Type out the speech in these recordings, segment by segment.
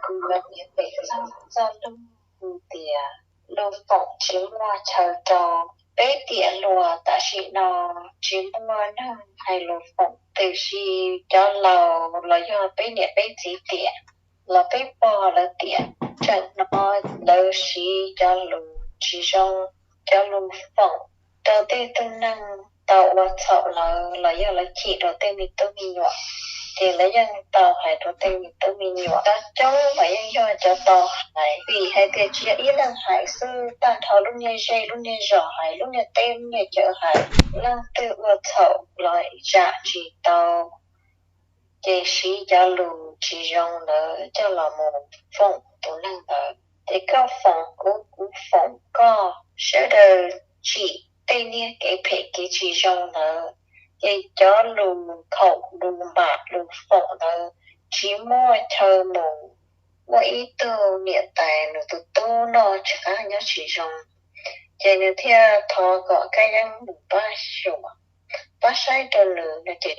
kuv yuav piav pem txog txoj lus tias lus foom tsis muaj chaw rau. Peb tiam hluas tam sim no tsis muaj neeg hais lus foom, tiam sis cov laus los yog peb niam peb txiv tiam los peb pog lawv tiam tseem hnov lawv siv cov lus tsis zoo, cov lus foom rau tej tug neeg tau ua txhaum lawv los yog lawv chim rau tej me tub me nyuam, ces lawv yeej tau hais rau tej me tub me nyuam. Cov coob mas yeej yog cov tau hais, vim hais tias tsis yog ib leeg hais xwb, tag nrho lub niag zej lub niag zos hais, lub niag teb lub niag chaw hais, leej twg ua txhaum los zam tsis tau, ces siv cov lus tsis zoo ntawd coj los mus foom tus neeg ntawd. Ces koj foom kuv, kuv foom koj, sawv daws tsim tej niag kev phem kev tsis zoo ntawd, ces cov lus khaum lus npam lus foom ntawd tsis muaj chaw mus. Muaj ib tug niam tais nws tus tub noj tsis qab nyob tsis zoo, ces nws thiaj thov kom Kab Yeeb mus pab xyuas, pab saib rau nws no ces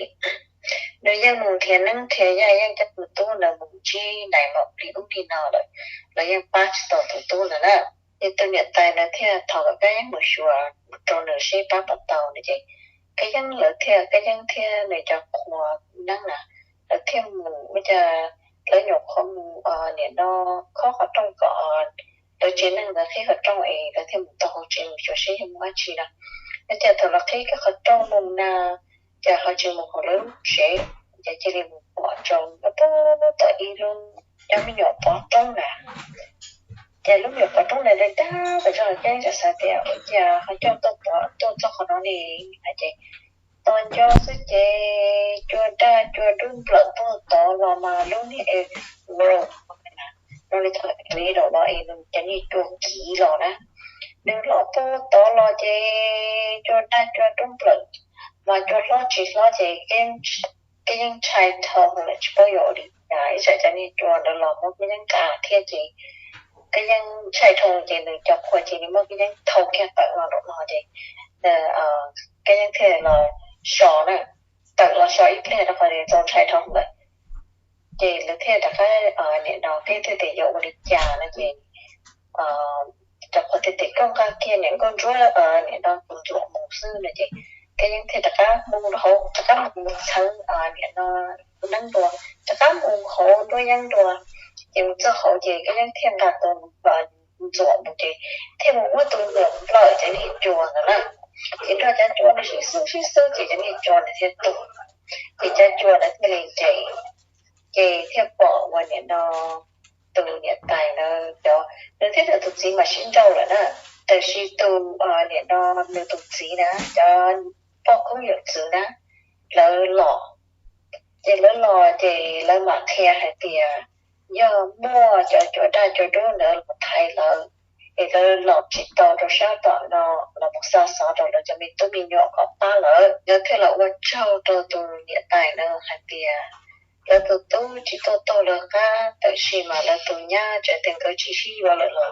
nws yeej mus nrhiav neeb nrhiav yaig, yeej coj tus tub ntawd mus ntsib nais maum li ub li no lawm, los yeej pab tsis tau tus tub ntawd na. Ces tus niam tais ntawd thiaj thov kom Kab Yeeb mus xyuas rau nws seb pab puas tau no ces Kab Yeeb lawv thiaj, Kab Yeeb thiab nws cov qhua neeb na, lawv thiaj mus, ua cas lawv nyuam qhuav mus, nim no khob qhov rooj kom lawv tsev neeg ntawd qhib qhov rooj es lawv thiaj mus tau hauv tsev mus xyuas seb yog muaj dab tsi no. Ua cas thaum lawv qhib kiag qhov rooj mus na, cas ho tsis mus hauv lawv lub tsev, ces cia li mus pom rau lawv pom tau ib lub, cov me nyuam pov roob na. Ces lub me nyuam pov roob ntawd dag tas zog, Kab Yeeb txawm xav tias ua cas ho coj tuaj pov tuaj txog qhov no ne, ces tos nco xwb ces cua daj cua dub nplawm puag tod los mas lub niag e, no li thaum li los es nws cov niag cua kiv los na, nws los puag tod los ces cua daj cua dub nplawm, mas cua hlob tsis hlob ces Kab Yeeb ntshai dhau lawm tsis paub yuav ua li cas, ib tsam cov niag cua ntawd los muab Kab Yeeb nqa thiab ces Kab Yeeb ntshai dhau ces nws cov qhua ces nws muab Kab Yeeb thau kiag tawm los nraum no ces Kab Yeeb thiaj los so na, tawm los so ib pliag rau qhov txaus ntshai dhau lawm. Ces lawv thiaj rov qab, nim no Kab Yeeb thiaj tias yuav ua li cas no ces cov qhua thiaj tias koj nqa kiag niam nkauj ntsuab, nim no tus ntxuam mus xwb no ces Kab Yeeb thiaj rov qab mus hauv, rov qab mus txhawv nim no tus neeb dua, rov qab mus hauv nruab yeeb dua. Ces mus txog hauv ces Kab Yeeb thiaj nqa tus ntxuam mus ces thiaj mus muab tus ntxuam nplawm cov niag cua ntawd na. Ces nrog cov cua ntawd sib xwb sib xwb ces cov niag cua ntawd thiaj tuag, ces cov cua ntawd thiaj li nres. Ces thiaj pom uas nim no tus niam tais ntawd cov, nws thiab nws tus txiv mas sib nrauj lawm na, tiam sis tus, nim no nws tus txiv na, cov poj koob yawm txwv na, lawv los. Ces lawv los ces lawv mam qhia hais tias yog muaj cov cua daj cua dub ntawd los thaiv lawv, es lawv los tsis tau rau sab tom no, los mus xa xov rau lawv cov me tub me nyuam kom pab lawv. Lawv thiaj los ua tsaug rau tus niam tais ntawd hais tias lawv tus tub tsis tuaj taug lawv qab, tab sis mas lawv tus nyab tseem tias nkawd tsis sib yuav lawm los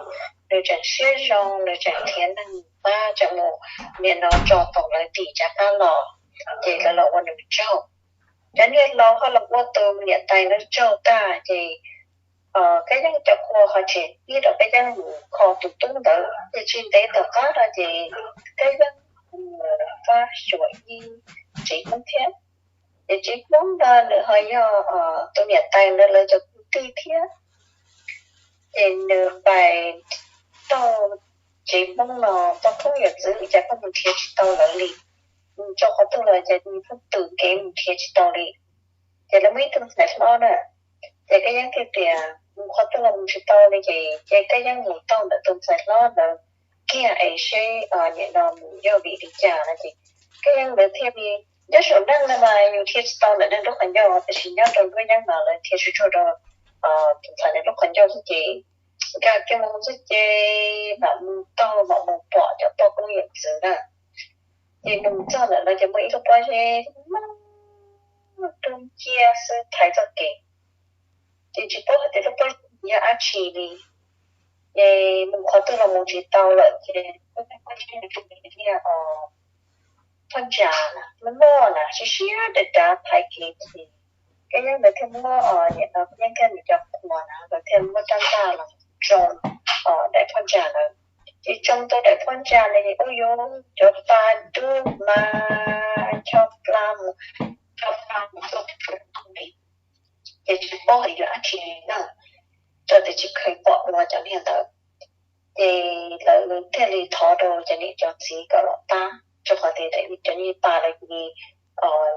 nws tseem siab zoo, nws tseem nrhiav neeg pab, tseem mus nim no tso tau lawv tim rov qab los, ces lawv los ua nws tsaug. Cov niag laus ho los ua tus niam tais ntawd tsaug tag ces Kab Yeeb cov qhua ho tseem pib rau Kab Yeeb mus kho tus tub ntawd. Ces tsis ntev tom qab no ces Kab Yeeb mus pab xyuas ib tsev Hmoob thiab. Ces tsev Hmoob ntawd nws ho yog tus niam tais ntawd lawv cov kwv tij thiab. Ces nws pais taug tsev Hmoob no, poj koob yawm txwv cas pheej mus nrhiav tsis tau lawv li. Mus txog qhov twg los ces nws pheej twm kev mus nrhiav tsis tau li. Ces lawv muaj ib tug ntxhais hlob na, ces Kab Yeeb thiaj tias mus qhov twg los mus tsis tau li ces, ces Kab Yeeb mus taug ntawm tus ntxhais hlob ntawd kiag es seb nim no mus yog vim li cas no ces Kab Yeeb lawv thiaj li, nyob saum neej no mas yus nrhiav tsis tau ntawm neeg lub qhov ncauj, tiam sis nyob rau nruab yeeb mas lawv nrhiav tsuag tsuag rau tus ntxhais ntawd lub qhov ncauj xwb ces nkag kiag mus xwb ces mam mus taug mam mus pom cov poj koob yawm txwv na. Ces nws mus txog ntawm no ces muaj ib lub pob zeb dub nciab xwb thaiv txoj kev. Ces tsis paub hais tias lub pob zeb yog dab tsi li, ces mus qhov twg los mus tsis tau lawm ces pob zeb thiaj, phab ntsa na, loj loj na, siab siab dav dav thaiv kev ces Kab Yeeb lawv thiaj muab, nim no Kab Yeeb thiab nws cov qhua na lawv thiaj ntsa na, ua yuav cov pa dub mas cho pla mus, cho pla mus tuaj tsuav tau li, ces tsis paub hais yuav dab tsi na, txawm tias tsis kheev pom dua cov niag ntawd. Ces lawv thiaj li thov rau cov niam cov txiv kom los pab, rau qhov tias cov niag pa lawv cia li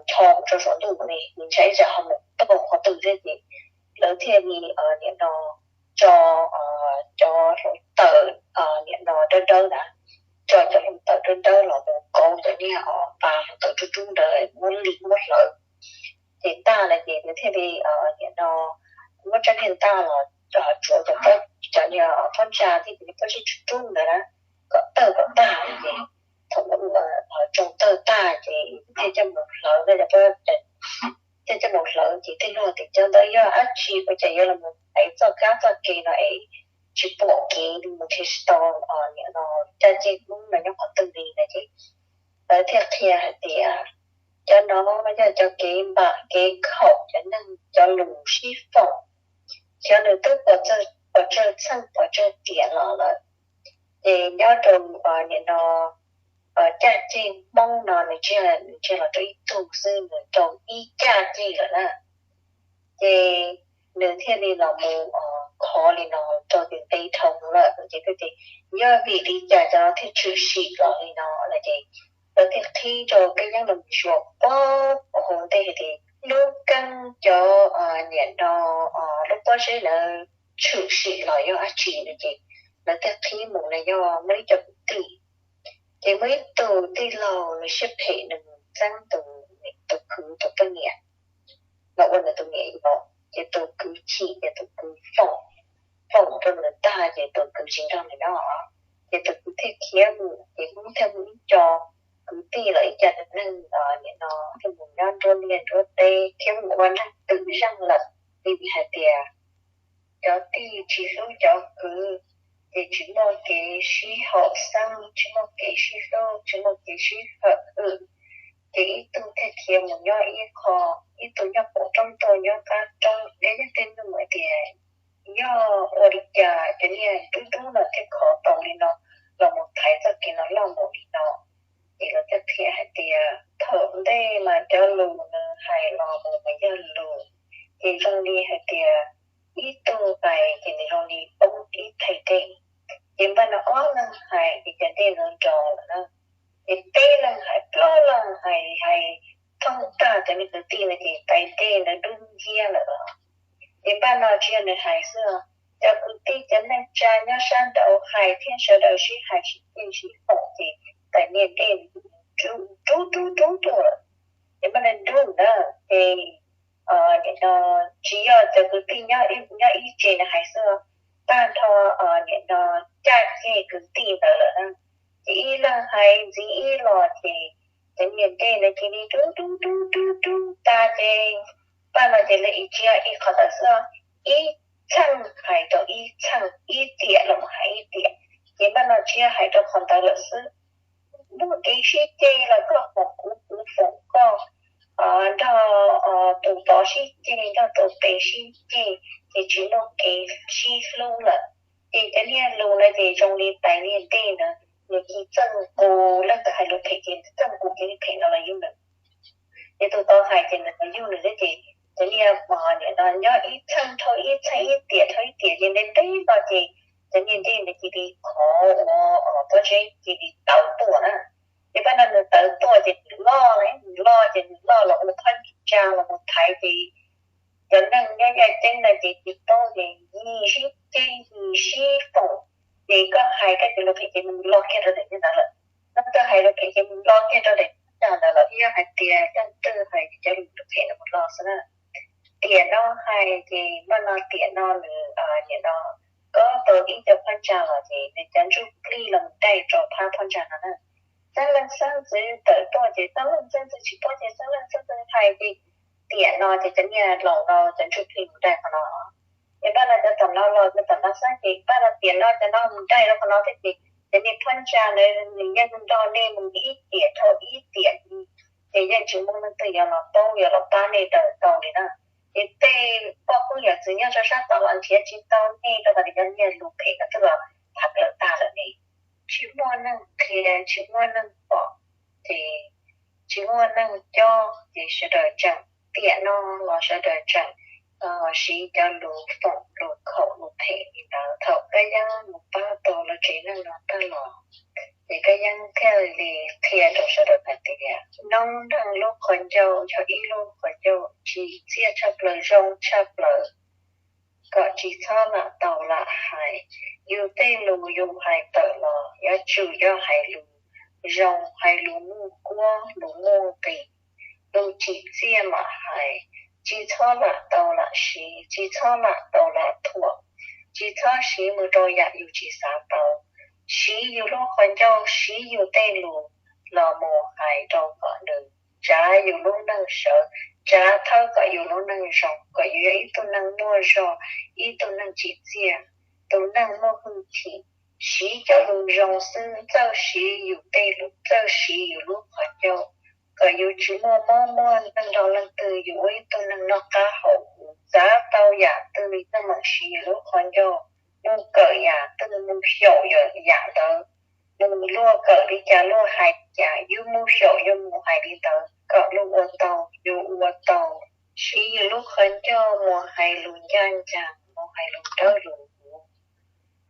ncho mus rau saum ntuj li, ntshai tsam ho mus tau qhov twg thiab ces lawv thiaj li nim no tso cov hluav taws nim no dawb dawb na, tso cov hluav taws dawb dawb los mus kauv cov niag pa hluav taws rub rub ntawd muab lim muab hlawv. Ces tag lawm ces lawv thiaj li nim no muab tsob niag ntaj los tsuav cov, cov niag phab ntsa thiab cov niag pob zeb rub rub ntawd na, kom tawg kom tag ces thaum ub tsaus tawg tag ces thiaj coj mus hlawv, thiaj coj mus hlawv ces thiaj nug tias cov ntawd yog dab tsi ua cas yuav los thaiv txoj kab txoj kev no es tsis pom kev mus nrhiav tsis tau nim no caj dej Hmoob no nyob qhov twg li no ces lawv thiaj qhia hais tias cov no yog cov kev npam kev khaum cov neeg cov lus sib faum, xyov nws twb pov tsawg txheej pov tsawg tiam los lawm. Ces nyob rau nim no caj dej Hmoob no nws tsis, nws tsis los rau ib tug xwb, nws rau ib caj dej lawm na. Ces nws thiaj li los mus khov li no rau tim ntev dhau lawm ces, ces yog vim li cas cov no thiaj tshwm sim los li no no ces lawv thiaj qhib rau Paj Yeeb los mus xyuas pob hauv ntej hais tias lub keeb cov nim no lub pob zeb ntawd tshwm sim los yog dab tsi no ces lawv thiaj qhib mus na yog muaj ib co kwv tij, ces muaj ib tug tij laug nws siab phem nws mus txeeb tus, tus kwv tus poj niam los ua nws tus niam yau, ces tus kwv chim ces tus kwv foom, foom rau nws tag ces tus kwv tsis nrog nws nyob, ces tus kwv thiaj khiav mus ces Hmoob thiaj muaj ib co kwv tij los ib co neeg nim no thiaj mus nyob nruab liaj nruab teb thiab mus ua neeg twm zeej lawm. Vim hais tias cov tij tsis hlub cov kwv, ces tsis muaj kev sib haum xeeb, tsis muaj kev sib hlub, tsis muaj kev sib hawm hwm, ces ib tug thiaj khiav mus nyob ib qho, ib tug nyob qaum roob, ib tug nyob qab roob, es yog tej neeg hais tias yog ua li cas cov niag dub dub no thiaj khov tau li no los mus thaiv txoj kev no loj npaum li no. Ces lawv thiaj qhia hais tias thaum ntej mas cov lus nws hais los mus mas yog lus, ces zoo li hais tias ib tug hais ces nws zoo li poob ib thaj dej, ces npaj no ob leeg hais ces cov dej no nrov lawm na, ces peb leeg hais plaub leeg hais hais thooj tag cov niag kwv tij no ces thaj dej ntawd dub nciab lawm. Ces npaj no tsis yog nws hais xwb, cov kwv tij cov neeg tsa nyob sab nraud hais thiab sawv daws sib hais sib ceg sib foom ces thaj niag dej rub rub rub tuaj lawm. Ces npaj no rub ntawd ces nim no tsis yog cov kwv tij nyob, nyob ib tsev nws hais xwb, tag nrho nim no caj dej kwv tij ntawd lawm na, ces ib leeg hais ntxiv ib los ces cov niag dej ntawd cia li rub rub rub rub rub tag ces npaj no ces lawv ib tsev ib qho ntawd xwb, ib txheej hais rau ib txheej, ib tiam los mus hais ib tiam, ces npaj no tsis yog hais rau qhov ntawd lawm xwb. Muaj kev sib ceg los koj foom kuv, kuv foom koj, nrog tus tod sib ceg, nrog tus pem sib ceg, ces tsis muaj kev sib hlub lawm. Ces cov niag lus no ces zoo li tais niag dej ntawd, nws cia li txeej tus leej twg hais lus phem ces txeej tus cia li phem no los yug nws, ces tus tod hais ces nws los yug nws thiab. Ces cov niag nim no nyob ib txheej dhau ib txheej, ib tiam dhau ib tiam ces ntev ntev no ces cov niag dej ntawd cia li khov ua pob zeb cia li tawv tuaj na. Ces npaj no nws tawv tuaj ces nws loj, nws loj ces nws loj los ua phab ntsa los mus thaiv ces cov neeg nyob yaj ceeb no ces tsis paub ces yim sib ceg yim sib foom, ces koj hais koj cov lus phem ces nws mus lo kiag rau daim ntawd lawm. Koj twb hais lus phem ces nws mus lo kiag rau daim ntawd lawm, ib yam hais tias koj twb hais cov lus phem no mus lo xwb na. Tiam no hais ces npaj no tiam no nws nim no kob tau ib co phab ntsa los ces nws cov ntsuj plig los mus daig rau phab phab ntsa no na. Xeeb leej xeeb ntxwv tawm tuaj ces xeeb leej xeeb ntxwv tsis paub ces xeeb leej xeeb ntxwv hais ces tiam no ces cov niag laus no cov ntsuj plig mus daig qhov no. Ces npaj no cov tom no los cov tom no xwb ces npaj no tiam no cov no mus daig rau qhov no thiab ces cov niag phab ntsa ntawd nws yeej nrog nej mus ib tiam dhau ib tiam, ces yeej tsis muaj leej twg yuav los paub yuav los pab nej tawm tau li na. Ces tej poj koob yawm txwv nyob rau sab tod los nrhiav tsis tau nej rau qhov tias cov niag lus phem no twb los tham lawm tag lawm ne. tsis muaj neeg qhia, tsis muaj neeg pom, ces tsis muaj neeg cob, ces sawv daws tseem tiam no los sawv daws tseem siv lus foom lus khaum lus phem li ntawd. Thaum Kab Yeeb mus pab tau lub tsev neeg no tag los, ces Kab Yeeb thiaj li qhia rau sawv daws hais tias noob neej lub qhov ncauj yog ib lub qhov ncauj tsim txiaj tshaj plaws, zoo tshaj plaws, kom tsis txhob lam tau lam hais. Yus tej lus yus hais tawm los yuav tsum yog hais lus zoo, hais lus muaj kuab, lus muaj nqis, lus tsim txiaj mam hais. Tsis txhob lam tau lam siv, tsis txhob lam tau lam thuam, tsis txhob siv mus rau yam yus tsis xav tau. Siv yus lub qhov ncauj, siv yus tej lus los mus hais rau kom nws tsav yus lub neej sawv, tsav thawb kom yus lub neej zoo, kom yus yog ib tug neeg muaj zog, ib tug neeg tsim txiaj, tus neeg muaj hwj chim. Siv cov lus zoo xwb, txawj siv yus tej lus, txawj siv yus lub qhov ncauj, kom yus tsis muaj mob muaj nkeeg rau leej twg, yus ua ib tug neeg noj qab haus huv, xav tau yam twg yeej meem siv yus lub qhov ncauj, mus kawm yam twg mus xyaum yam ntawd, mus luag kawm li cas luag hais li cas yus mus xyaum yus mus hais li ntawd kom luag ua tau, yus ua tau. Siv yus lub qhov ncauj mus hais lus ncaj ncees, mus hais lus dawb lus huv,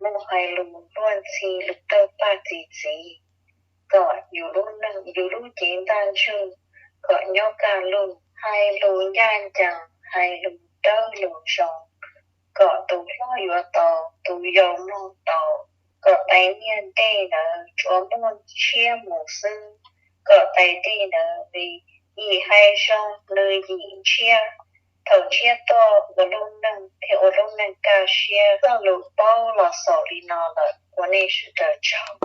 mus hais lus luag ntxhi lus tawj paj txi txiv, kom yus lub neej yus lub cev ntaj ntsug kom nyob kaj lug. Hais lus ncaj ncees, hais lus dawb lus zoo, kom tus hlob yuav tau, tus yau mloog tau, kom tais nyiaj ntej ntawd tsuas muaj tshiab mus xwb, kom tais dej ntawd li yim hais zoo nws yim ntshiab. Thaum ntshiab tuaj ua lub neej thiaj ua lub neej kaj siab. Txoj lus paub los xaus li no lawm, ua nej sawv daws tsaug.